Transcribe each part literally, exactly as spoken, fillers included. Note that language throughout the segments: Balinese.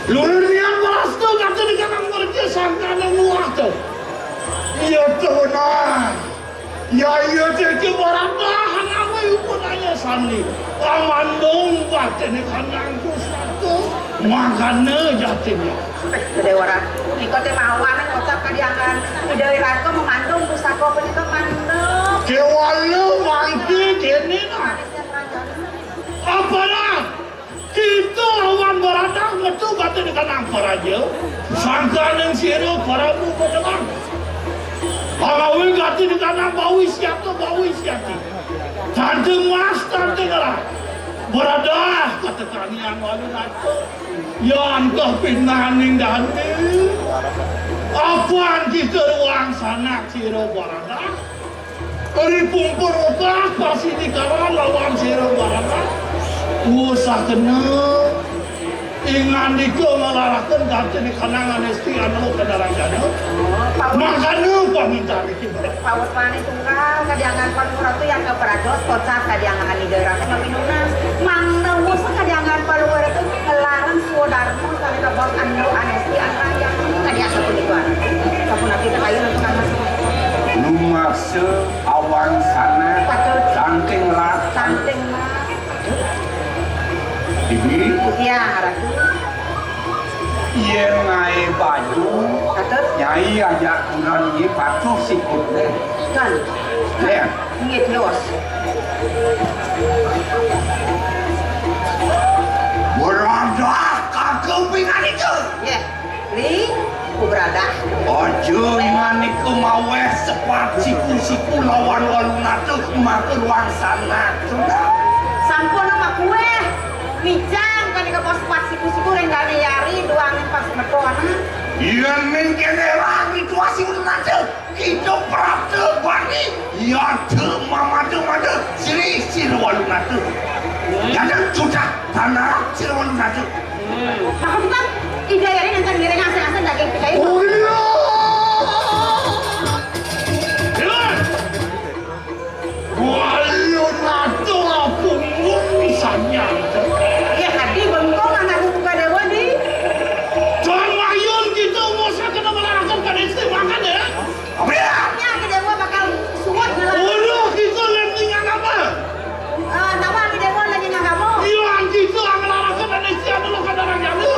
Luhur nian wasta kata dikanang merja sangkana nguah to. Iya to nah. Ya iya cece barata hanawe upun aya sandi. Amandung batene kanang pusaka. Mangkana jatinnya. Gedé Wara, iko té mawan kocap kadiangan. Ida Wirata memandung pusaka punika mandung. Kéwala mangké kéné nah. Aparat. Kita lawan Baradah metu gati dikanang paraja, sangkaning sira Prabu Bedelang. Pangawé gati dikanang bawi siata bawi siati. Tante Mas, tante ngerah. Baradah kata kanian walu nata. Yan kapinaning dandi. Apan kita ruang sanak sira Baradah. Ri pungkur ukas pasidi karan lawan sira Baradah. Wusah kena. Ingandika ngalaraken gati dikanang anesti anu kedaranjana. Mangkana paminta niki. Pawutrane tunggal kadiangan Palungguh Ratu yang keperajos kocap kadiangan Ida Ratu mapinunas. Mangda wusah kadiangan Palungguh Ratu ngelarang swadarma sane kebos anu anesti anu ranjang. Kadiangan sapunika. Sapunapi kekayu nang tukang Lumaksa awan sana. Patut. Sangking rat. Sangking rat. Bibi. Iya, Ratu. Yen ngae baju. Patut. Nyai ajak kunan nggih patuh sikut deh. Kan. Ya. Nggih, Yos. Beradah kagem pingan itu. Nggih. Li, ku beradah. Aja ingan iku maweh sepat siku-siku lawan walunata maka ruang sanak. Sampun apa kuweh? Mijang kanika bos sepat siku-siku ring dane yari duangin pas meton. Yen ning kene rang situasi walunata. Kita prapta bani yata mamada-mada sirih sira walunata. Yata sudah tanah sira walunata. Maka bukan Ida Yari nenten ngiring asing-asing daging pikai. Oh iya. Iya. Walunata punggung sanyata. Ya, hadi bengkong anak buka dewa di. Tuan Mayun kita ngusah kena melarakan pada istri makan ya. Nya gedé gua bakal suwet ngelarang. Uluh, kita lem ningan apa? Eh, nawa gedé gua lagi nang kamu? Iya, kita ngelarakan ada si anu lo kadang anu.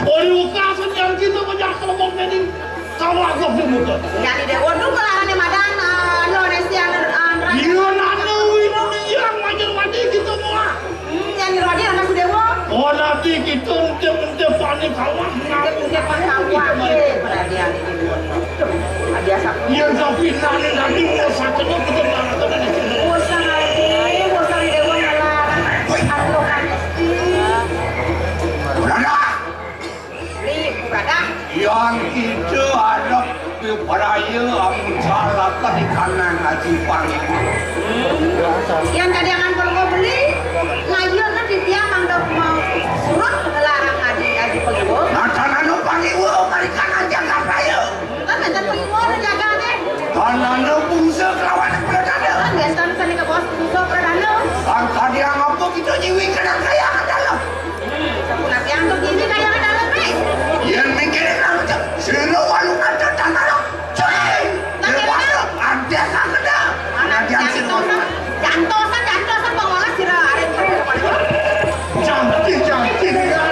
Uluh, kasen yang kita banyak kelompok ini. Kamu agak di muka. Jadi dewa nu kelarane madan, eh, anu, ada si anu, eh, anu. Iya, nana winu yang wajar-wajar kita mau. Hmm, yang Rodi anak si Dewa. Oh, nanti kita ente-ente panik kawah. Ente-ente panik kawah. Eh, perhatian ini. Biasa. Iya, tapi nanti nanti mau satu kita mana kita di sini. Usah nanti, usah di Dewa malah. Aduh, kan. Udah dah. Ni, Radah. Yang kita arep beberaya amun salah di kanang aji pangiwa. Yang tadi angan perlu beli, layun nanti dia mangga mau surut ngelarang aji, aji pangiwa. Nah, tanah nu pangiwa, marikan aja nggak raya. Kan enten pangiwa nu jaga deh. Tanah nu bungsa kelawan pradana. Kan biasa sana ke bos bungsa pradana. Kan tadi apa kita nyiwi kena kaya dalam. Sapunapi antuk ini kaya dalem, eh? Yen mikirin anu cek, sira walu ngadeg tanah lo. Cuy! Dewasa, antek kakeda. Anadian sira walu. Jantosan, jantosan, jantosan, pengolah sira arep. Janti, janti, ya,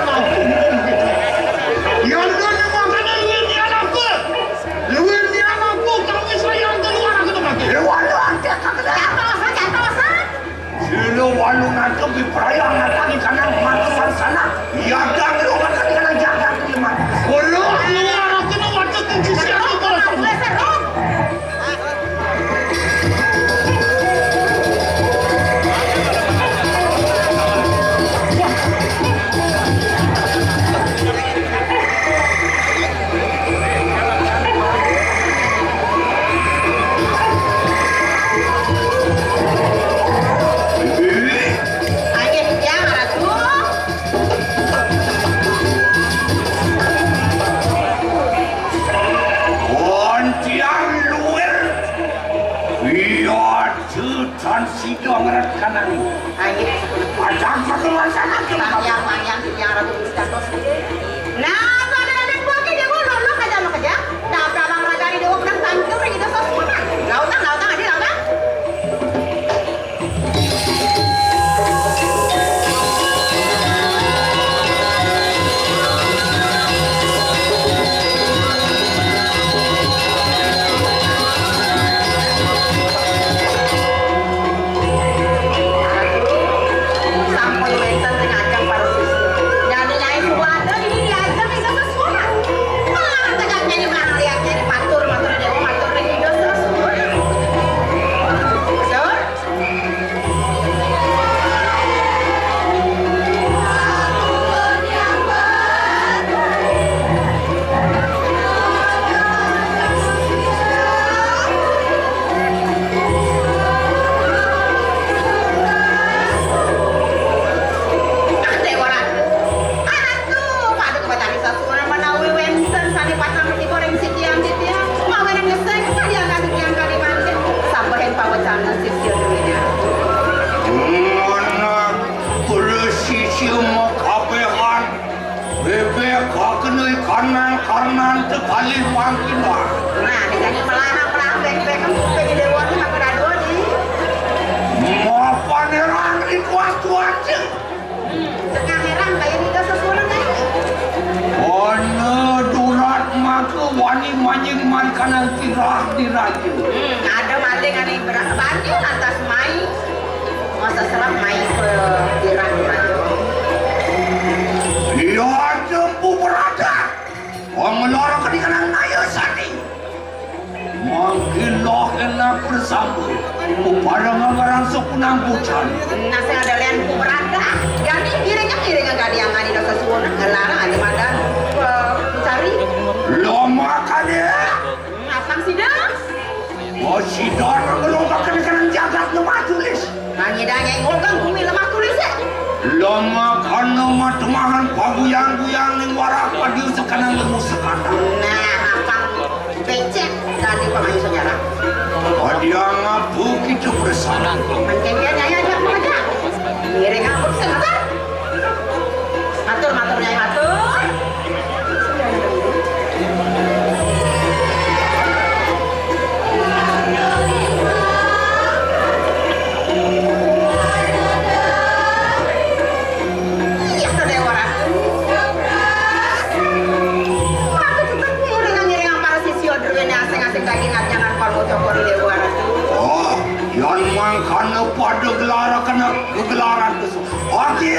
Nang karnan tegalih mangkin wah. Nah, dikani melaha-melaha bek-bek kamu bagi dewa ni maka dua di. Mapan erang ritual tuaca. Hmm, tengah herang kaya ni dosa suara ni. Wana durat maka wani manjing marikanan tirah diraja. Hmm, ada maling ani berat banding lantas mai. Masa serap mai ke tirah diraja. Iya jempu beradat. Wong ngelor ke di kanang naya sani. Mangkilah enak bersama. Upada ngarang sukunang bucan. Nah, sing ada lian ku beradat. Gani ngiringan ngiringan gadiang ani dosa suara ngelarang ada madan. Eh, cari. Lo makan ya. Apang sida? Oh, sida nang ngelongkak kena-kena jagat lemah tulis. Nang nyida nyai ngolgang bumi lemah tulis, eh. Lemah kana matemahan paguyang-guyang ning warah padi sekanan lemu sekatan. Nah, apang becek tadi pamayu sejarah. Padi ngapa kita bersama? Mencengkel nyai aja apa aja. Ngiring aku sebentar. Matur, matur, Nyai, matur. Iya, Dewa Ratu. Aku tetep ngiring-ngiring para sisya druwene asing-asing daging ajangan para cokor Dewa Ratu. Oh, yan mangkana pada gelar kena gegelaran kesu. Oke,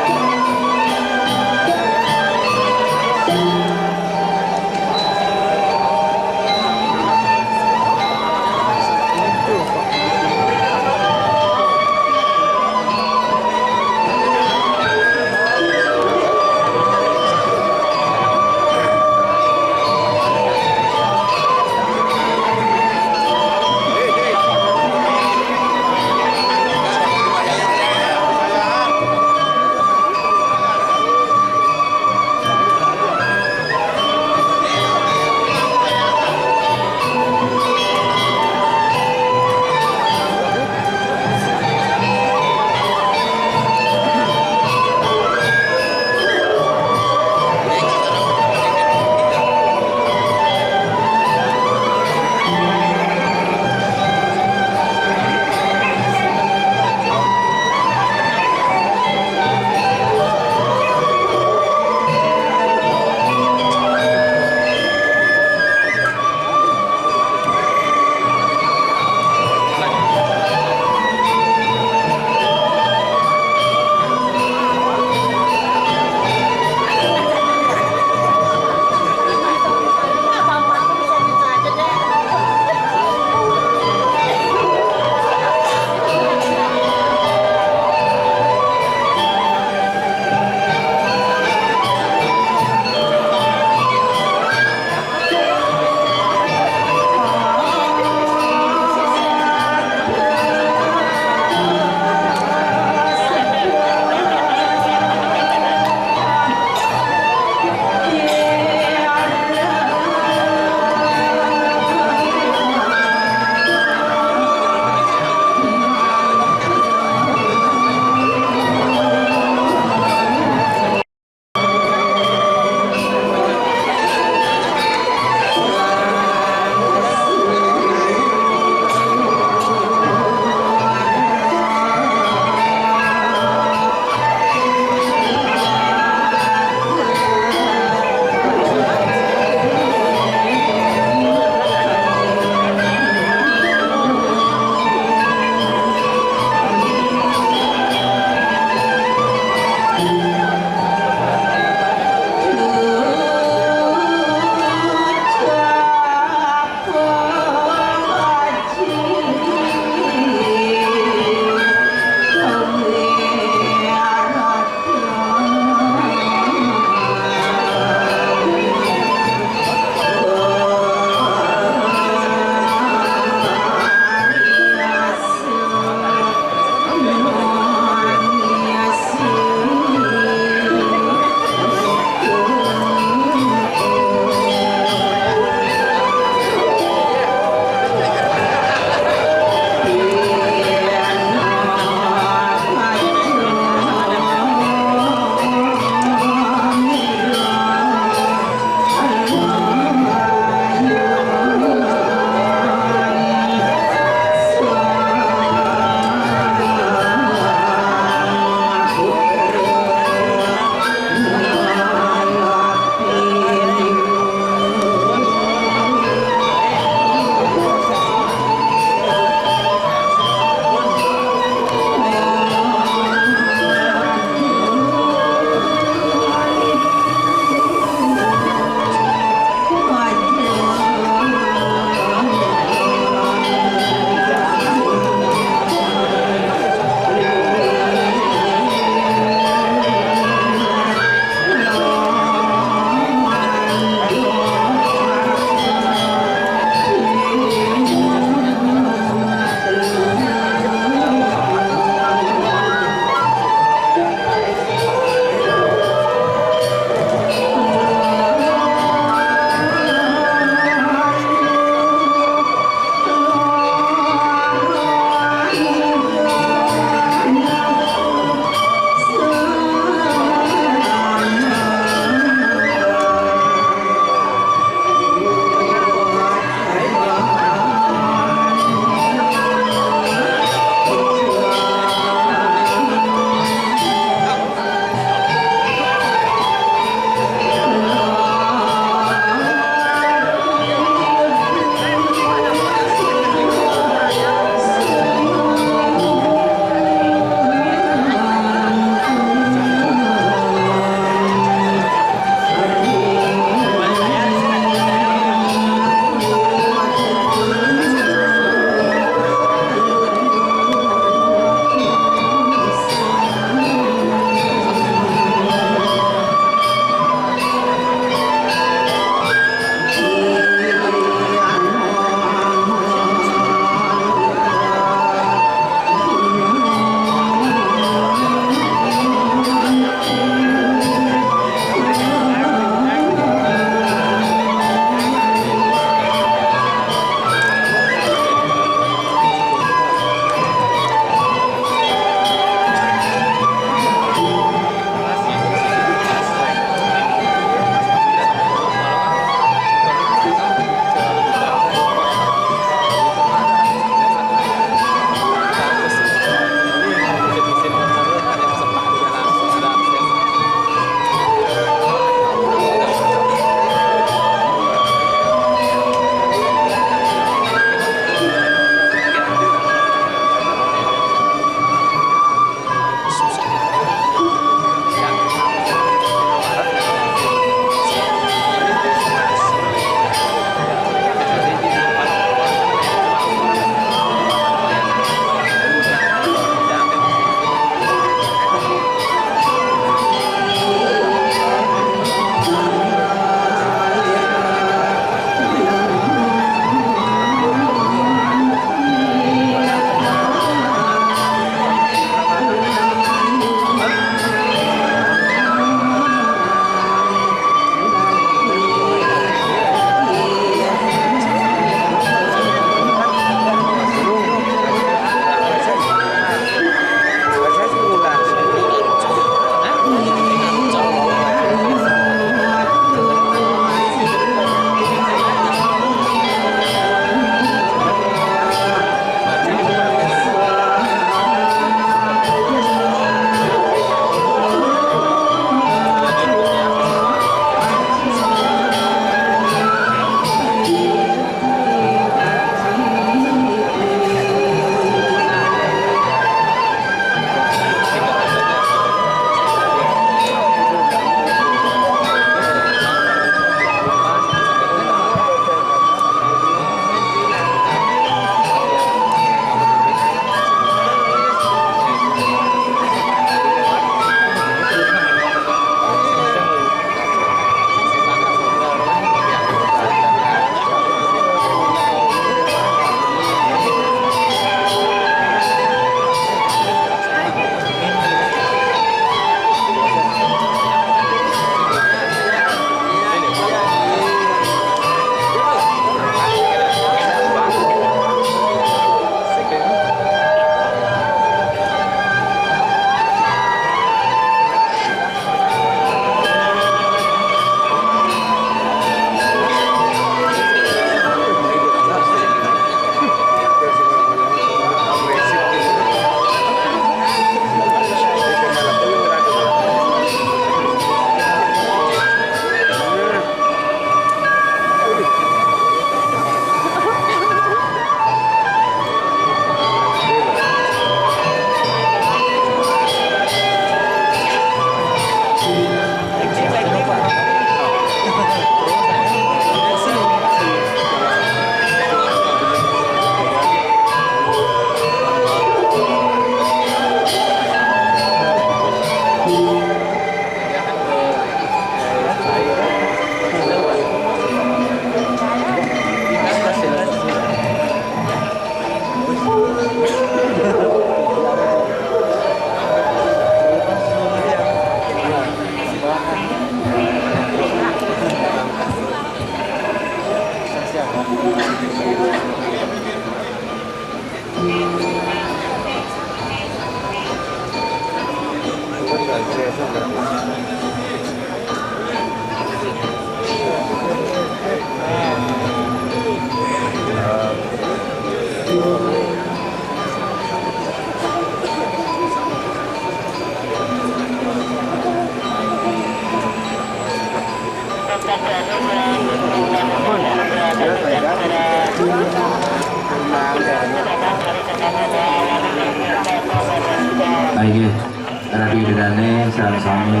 Ida dané sareng sami.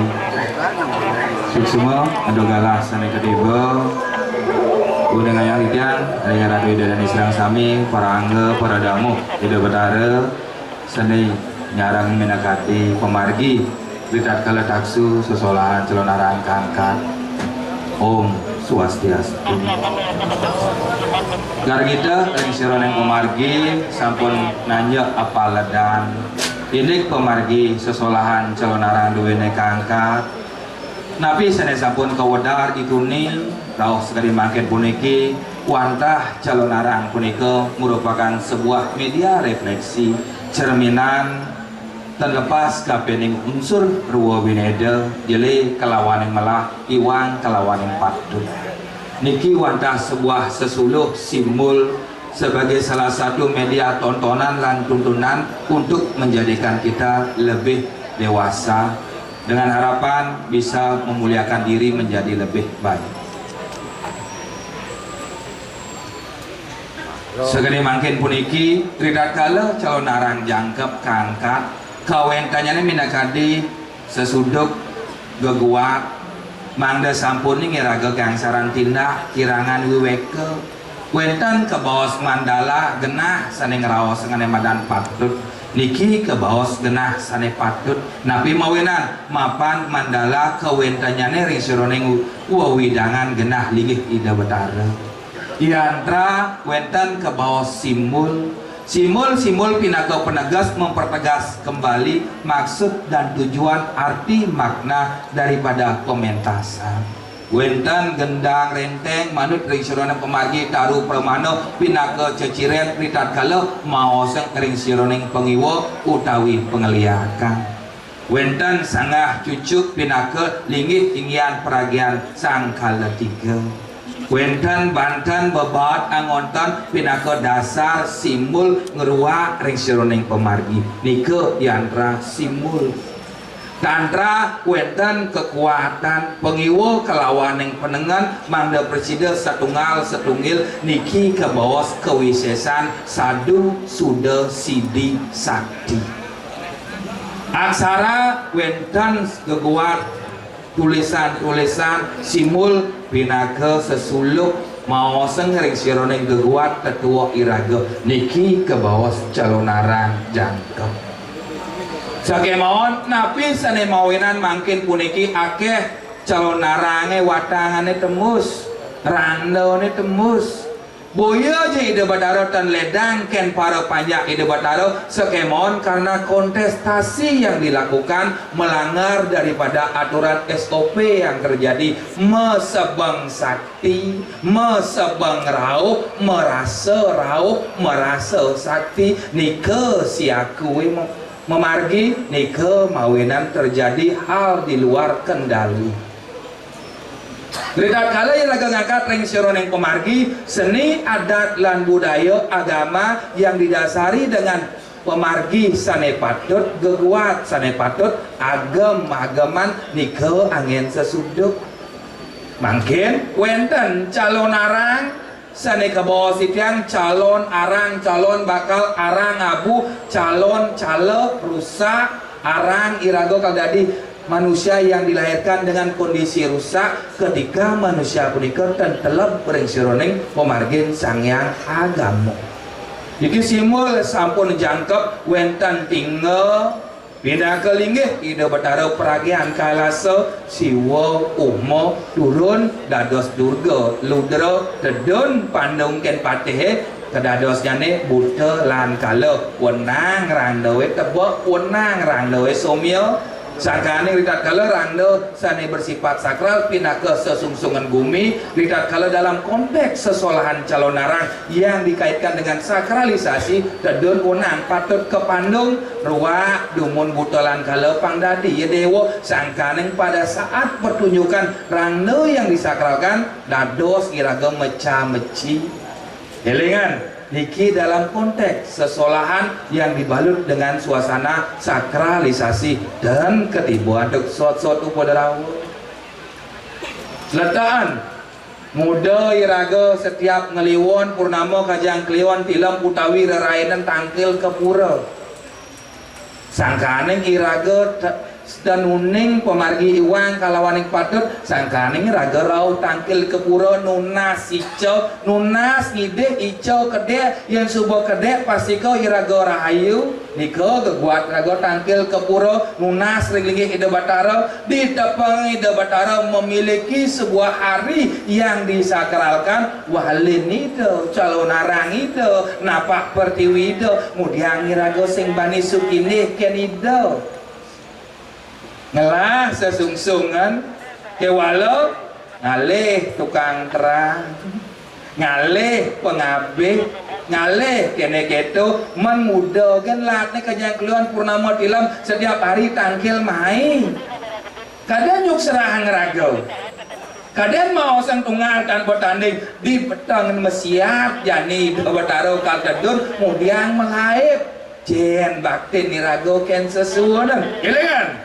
Suksma, adu galah sané katiba. Guna ngayah titiang, ring Ratu Ida dané sareng sami, para angga, para damuh Ida Batara, sané nyarengin minakadi pamargi, ritatkala taksu sesolahan calonarang kaangkat. Om Swastiastu. Gargita ring sajeroning pamargi sampun nanjak apaledan. Indik pamargi sesolahan calonarang duéné kaangkat. Napi sané sampun kawedar i tuni, rauh sakadi mangkin puniki, wantah calonarang punika merupakan sebuah media refleksi, cerminan, tan lepas kapining unsur rwa bineda, jelé kalawaning melah, iwang kalawaning patut. Niki wantah sebuah sesuluh simbol sebagai salah satu media tontonan lan tuntunan untuk menjadikan kita lebih dewasa, dengan harapan bisa memuliakan diri menjadi lebih baik. Sakadi mangkin puniki, ritatkala calonarang jangkep kaangkat, kawéntenannyané minakadi sesuduk geguat, mangda sampuning iraga gangsaran tindak, kirangan wiwéka. Wénten kabaos mandala genah sané ngraos ngané madan patut. Niki kabaos genah sané patut. Napi mawinan? Mapan mandala kawéntenannyané ring sajeroning wewidangan genah linggih Ida Batara. Yantra wénten kabaos simbol. Simbol-simbol pinaka penegas, mempertegas kembali maksud dan tujuan, arti makna daripada pementasan. Wénten gendang rénténg manut ring sajeroning pamargi taru pramana pinaka ceciren ritatkala maosang ring sajeroning pangiwa utawi pangliakan. Wénten sanggah cucuk pinaka linggih-inggihan paragian sangkala tiga. Wénten banten bebaot angonten pinaka dasar simbol ngruak ring sajeroning pamargi. Nika yantra simbol. Tantra wénten kekuatan pangiwa kalawaning panengen mangda prasida satunggal satunggil niki kabaos kawisésan sadu suda sidi sakti. Aksara wénten geguat tulisan-tulisan simbol pinaka sesuluh maosang ring sajeroning geguat tetua iraga niki kabaos calonarang jangkep. Sakémaon napi sané mawinan mangkin puniki akéh calonarangé watangané tembus, randauné tembus. Boya ja Ida Batara tan ledang kén para panjak Ida Batara, sakémaon karena kontestasi yang dilakukan melanggar daripada aturan S O P yang terjadi, masebeng sakti, masebeng rauh, marasa rauh, marasa sakti, nika siakué me-, mamargi, nika mawinan terjadi hal di luar kendali. Ritatkala iraga ngangkat ring sajeroning pamargi, seni, adat, lan budaya agama yang didasari dengan pamargi sané patut, geguat sané patut, agem-ageman nika anggén sesuduk. Mangkin wénten calonarang sané kabaos titiang, calon arang, calon bakal, arang abu, calon cala, rusak, arang iraga kal dadi manusia yang dilahirkan dengan kondisi rusak, ketika manusia punika tan teleb ring sajeroning pamargin Sang Hyang Agama. Niki simbol sampun jangkep wénten tingga pinaka linggih Ida Batara Pragian Kailasa, Siwa, Uma, turun dados Durga, Ludra, tedun pandung kén patihé, kadadosnyané buta lan kala, wenang randaué tebek, wenang randaué somya. Sangkaning ritatkala randa sané bersifat sakral pinaka sesungsungan gumi, ritatkala dalam konteks sesolahan calonarang yang dikaitkan dengan sakralisasi, tedun wenang patut kapandung, ruak dumun buta lan kala pang dadi ya déwa, sangkaning pada saat pertunjukan randa yang disakralkan, dados iraga meca-meci. Élingan, niki dalam konteks sesolahan yang dibalut dengan suasana sakralisasi dan katiba antuk sot-sot upadrawa. Letakan, muda iraga setiap ngeliwon purnama Kajang Kliwon tilem utawi rerainan tangkil ka pura. Sangkaning iraga te-, Ten uning pamargi iwang kalawaning patut, sangkaning raga rauh tangkil ka pura nunas ica, nunas ngidih ica kedék, yén suba kedék pastika iraga rahayu. Nika geguat raga tangkil ka pura nunas ring linggih Ida Batara, ditepeng Ida Batara memiliki sebuah hari yang disakralkan, walin Ida, calonarang Ida, napak pertiwi Ida, ngudiang iraga sing bani sukindih kén Ida. Ngelah sesungsungan, kéwala ngalih tukang terang, ngalih pangabih, ngalih kéné kéto, men muda gén latné kajang keluan purnama tilem, setiap hari tangkil mai. Kadén nyuk serahang raga. Kadén maosang tunggal tan betanding, di peteng mesiat jani Ida Batara kal tedun, ngudiang malaib. Jén baktin iraga kén sesuunan. Élingang.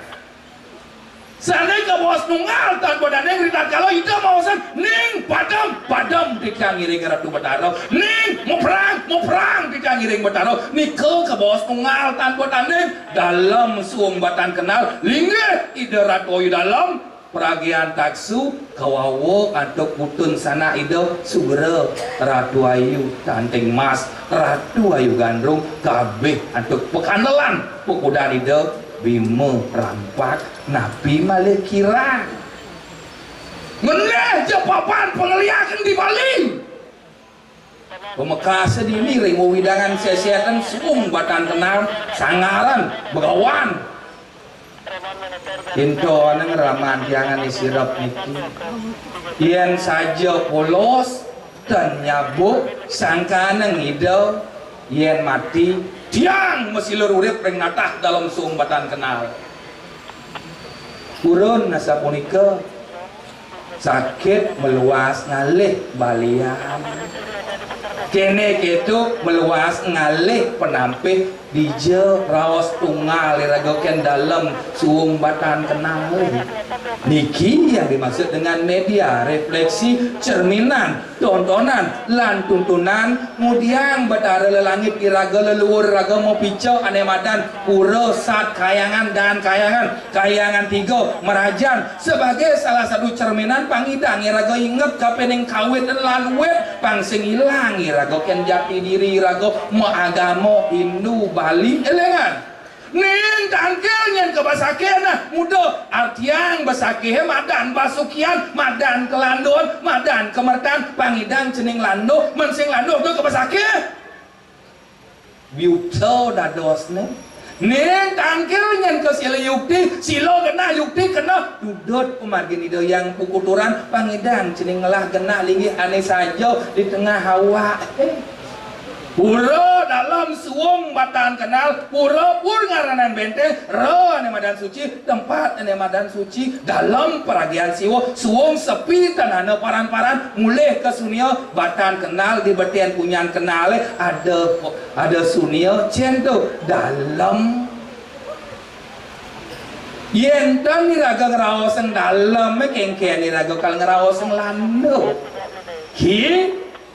Sané kabaos nunggal tan betanding, ritatkala Ida maosang, "Ning padem, padem titiang ngiring Ratu Batara. Ning muprang, muprang titiang ngiring Batara." Nika kabaos nunggal tan betanding. Dalem suung batan kenal, linggih Ida Ratu Ayu Dalem, pragian taksu, kawawa antuk putun sanak Ida, sugra Ratu Ayu Tanting Mas, Ratu Ayu Gandrung, kabéh antuk pakandelan pakudan Ida Bima Rampak, napi malih kirang. Ngenah ja papan pangeliakan di Bali. Pamekasa dini ring wewidangan seseten suung batan kenal, Sanggaran, Begawan. Intoné ngramantiangan sirep niki. Yén saja polos, tan nyabuk, sangkaning Ida, yén mati, tiang masilur urip ring natah dalem suung batan kenal. Purun asapunika, sakit maluas ngalih balian. Kéné kéto maluas ngalih penampih dija raos tunggal iraga kén dalem suung batan kenal. Niki yang dimaksud dengan media refleksi, cerminan, tontonan, lan tuntunan, ngudiang Batara lelangit iraga, leluhur iraga mapica ané madan pura, sat kayangan, dan kayangan, kayangan tiga, merajan, sebagai salah satu cerminan pang nyidang iraga inget kapining kawit lan wit, pang sing ilang iraga kén jati diri iraga maagama Hindu Bali. Élingang. Ning tangkil nyén ka basakih nah, muda artiang basakih madan basukian, madan kalanduan, madan kamertan, pang nyidang cening landuh, men sing landuh to ka basakih. Biuta dadosné. Ning tangkil nyén ka sila yukti, sila genah yukti keneh, dudut pamargin Ida Hyang Pukuturan, pang nyidang cening ngelah genah linggih ané saja di tengah awak. Pura dalem suung batan kenal, pura pur ngaranan benteng, ra ané madan suci, tempat ané madan suci, dalem paragian Siwa, suung sepi tan ana paran-paran, mulih ka sunia, batan kenal di betén punyan kenalé, ada, ada sunia, cén to, dalem. Yén tan iraga ngraosang dalem, kénkén iraga kal ngraosang landuh. Ki,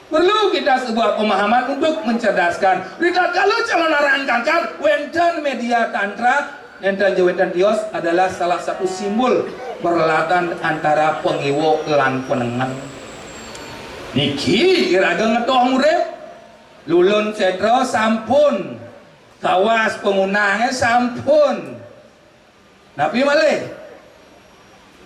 perlu kita sebuah pemahaman untuk mencerdaskan. Ritatkala calonarang kangkat, wénten media tantra, nénten ja wénten tios adalah salah satu simbol perhelatan antara pangiwa lan panengen. Niki iraga ngetoh urip, lulun sétra sampun, kawas pangunangé sampun. Napi malih?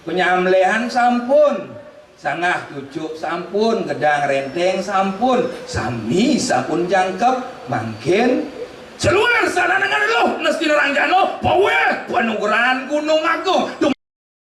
Panyambléhan sampun, sanggah cucuk sampun, gedang rénténg sampun, sami sampun jangkep, mangkin saluir sananing aluh nestina ranjana, pawéh panugrahan Gunung Agung.